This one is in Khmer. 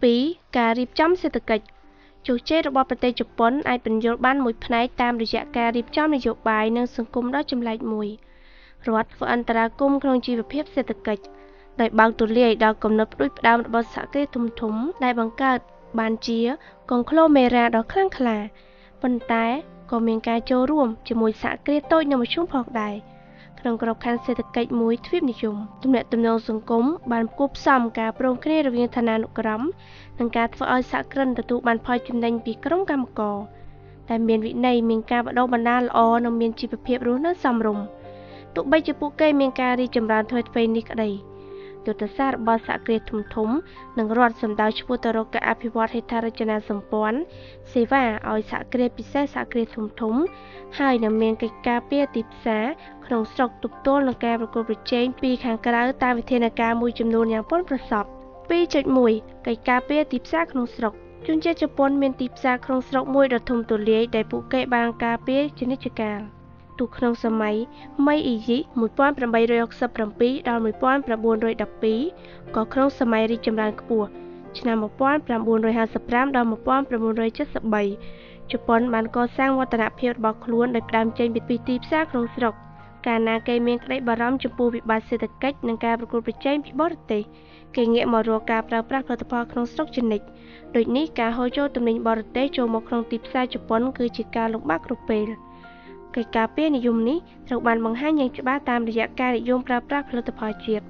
2 ការរៀបចំសេដ្ឋកិច្ច។ ជោគជ័យរបស់ប្រទេសជប៉ុនអាចពន្យល់បានមួយផ្នែកតាមរយៈការរៀបចំនយោបាយនិងសង្គមដ៏ចម្លែកមួយ។ រដ្ឋធ្វើអន្តរាគមន៍ក្នុងជីវភាពសេដ្ឋកិច្ច ដោយបើកទូលាយដល់គំនិតផ្ដួចផ្ដើមរបស់សហគ្រាសធំៗ ដែលបង្កើតបានជាកុងក្លូមេរ៉ាដ៏ខ្លាំងក្លា ប៉ុន្តែក៏មានការចូលរួមជាមួយសហគ្រាសតូចនិងមធ្យមផងដែរ។ ក្នុងក្របខ័ណ្ឌសេដ្ឋកិច្ចមួយទ្វីបនិយម ទំនាក់ទំនងសង្គមបានគួបផ្សំការព្រមគ្នារវាងឋានានុក្រម និងការធ្វើឲ្យសហគ្រិនទទួលបានផលចំណេញពីក្រុមកម្មករ តែមានវិន័យ មានការបណ្ដុះបណ្ដាលល្អ និងមានជីវភាពរស់នៅសមរម្យ។ ទោះបីជាពួកគេមានការរីកចម្រើនថ្មីៗនេះក្តី យុទ្ធសាស្ត្ររបស់សហគ្រាសធំៗ និងរដ្ឋសំដៅឆ្ពោះទៅរកការអភិវឌ្ឍហេដ្ឋារចនាសម្ព័ន្ធសេវាឲ្យសហគ្រាស ពិសេសសហគ្រាសធំៗ ហើយនឹងមានកិច្ចការពារទីផ្សារក្នុងស្រុកទប់ទល់នឹងការប្រកួតប្រជែងពីខាងក្រៅតាមវិធានការមួយចំនួនយ៉ាងប៉ិនប្រសប់។ 2.1 កិច្ចការពារទីផ្សារក្នុងស្រុក។ ជនជាតិជប៉ុនមានទីផ្សារក្នុងស្រុកមួយដ៏ធំទូលាយ ដែលពួកគេបានការពារជានិច្ចកាល។ ទោះក្នុងសម័យមីអ៊ីជី 1867 ដល់ 1912 ក៏ក្នុងសម័យរីកចម្រើនខ្ពស់ ឆ្នាំ 1955 ដល់ 1973 ជប៉ុនបានកសាងវឌ្ឍនភាពរបស់ខ្លួនដោយផ្ដើមចេញពីទីផ្សារក្នុងស្រុក។ កាលណាគេមានក្តីបារម្ភចំពោះវិបត្តិសេដ្ឋកិច្ចនិងការប្រកួតប្រជែងពីបរទេស គេងាកមករកការប្រើប្រាស់ផលិតផលក្នុងស្រុកជានិច្ច។ ដូចនេះ ការហូរចូលទំនិញបរទេសចូលមកក្នុងទីផ្សារជប៉ុនគឺជាការលំបាកគ្រប់ពេល។ កិច្ចការពារនិយមនេះត្រូវបានបង្ហាញយ៉ាងច្បាស់តាមរយៈការនិយមប្រើប្រាស់ផលិតផលជាតិ។